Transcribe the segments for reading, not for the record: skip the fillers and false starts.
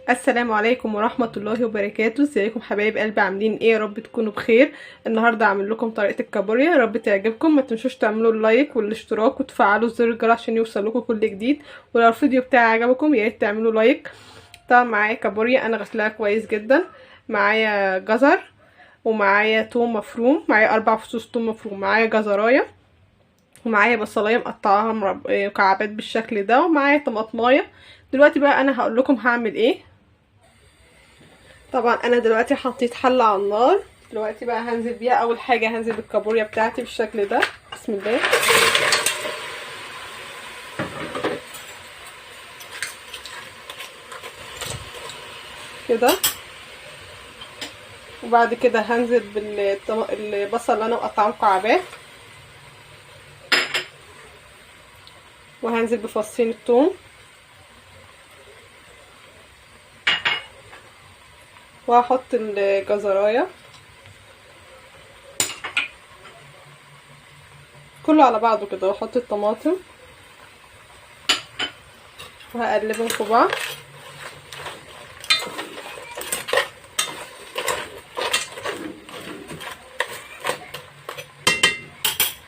السلام عليكم ورحمة الله وبركاته. ازيكم حبايب قلبي، عاملين ايه؟ يا رب تكونوا بخير. النهارده هعمل لكم طريقة الكابوريا، يا رب تعجبكم. ما تنسوش تعملوا ال like والاشتراك وتفعلوا زر الجرس عشان يوصل لكم كل جديد. ولو الفيديو بتاعي عجبكم يا ريت تعملوا like. طبعا معايا كابوريا انا غسلاها كويس جدا، معايا جزر ومعايا توم مفروم، معايا 4 فصوص توم مفروم، معايا جزرايه ومعايا بصلايه مقطعاها مكعبات بالشكل ده، ومعايا طماطمايه. دلوقتي بقى انا هقول لكم هعمل ايه. طبعا انا دلوقتي حطيت حله على النار، دلوقتي بقى هنزل بيها. اول حاجة هنزل بالكابوريا بتاعتي بالشكل ده، بسم الله. كده، وبعد كده هنزل بالبصل اللي انا مقطعاه مكعبات، وهنزل بفصين الثوم، وهحط الجزرايه كله على بعضه كده، واحط الطماطم وهقلبهم في بعض.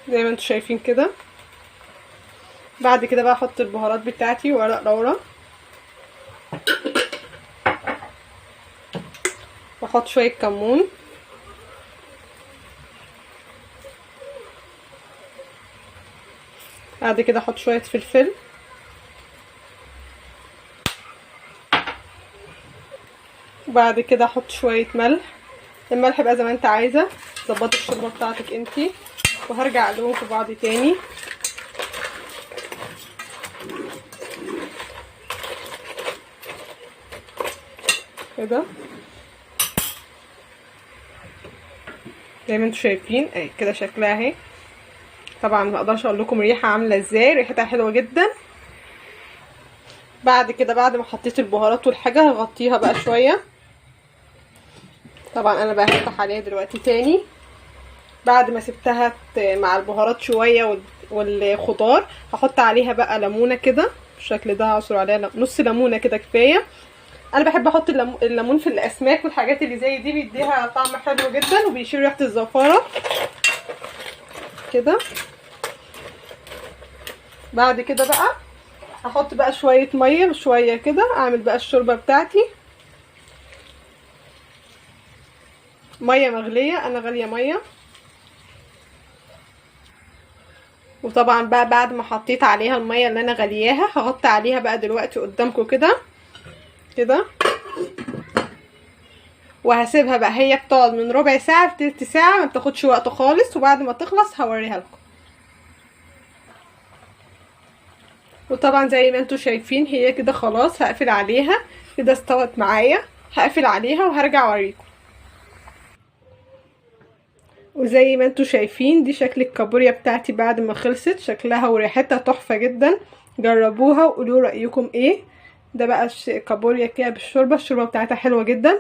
زي ما انتم شايفين كده. بعد كده بقى احط البهارات بتاعتي، ورق لورا، واحط شوية كمون، بعد كده احط شوية فلفل، وبعد كده احط شوية ملح. الملح بقى زي ما انت عايزه، ظبطي الشوربة بتاعتك انتي. وهرجع اقلبهم في بعض تاني. كده زي ما انتم شايفين اهي كده شكلها اهي. طبعا ما اقدرش اقول لكم ريحه عامله ازاي، ريحتها حلوة جدا. بعد كده بعد ما حطيت البهارات والحاجة هغطيها بقى شوية. طبعا انا بقى هفتح عليها دلوقتي تاني بعد ما سبتها مع البهارات شوية والخضار. هحط عليها بقى ليمونه كده بالشكل ده، هعصر عليها نص ليمونه كده كفاية. انا بحب احط الليمون في الاسماك والحاجات اللي زي دي، بيديها طعم حلو جدا وبيشيل ريحه الزفاره كده. بعد كده بقى هحط بقى شوية مية شوية كده، اعمل بقى الشوربة بتاعتي. مية مغليه، انا غالية مية. وطبعا بقى بعد ما حطيت عليها المية اللي انا غلياها هغطي عليها بقى دلوقتي قدامكم كده كده، وهسيبها بقى هي بتقعد من ربع ساعة لتلت ساعة، ما بتاخدش وقت خالص. وبعد ما تخلص هوريها لكم. وطبعا زي ما انتم شايفين هي كده خلاص، هقفل عليها كده، استوت معايا. هقفل عليها وهرجع اوريكم. وزي ما انتم شايفين دي شكل الكابوريا بتاعتي بعد ما خلصت، شكلها وريحتها تحفة جدا. جربوها وقولوا رايكم ايه. ده بقى كابوريا كده بالشوربه، الشوربة بتاعتها حلوة جدا.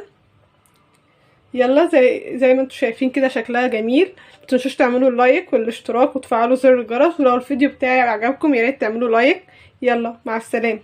يلا زي ما انتم شايفين كده شكلها جميل. متنسوش تعملوا ال like والاشتراك وتفعلوا زر الجرس، ولو الفيديو بتاعي عجبكم يا ريت تعملوا like. يلا مع السلامة.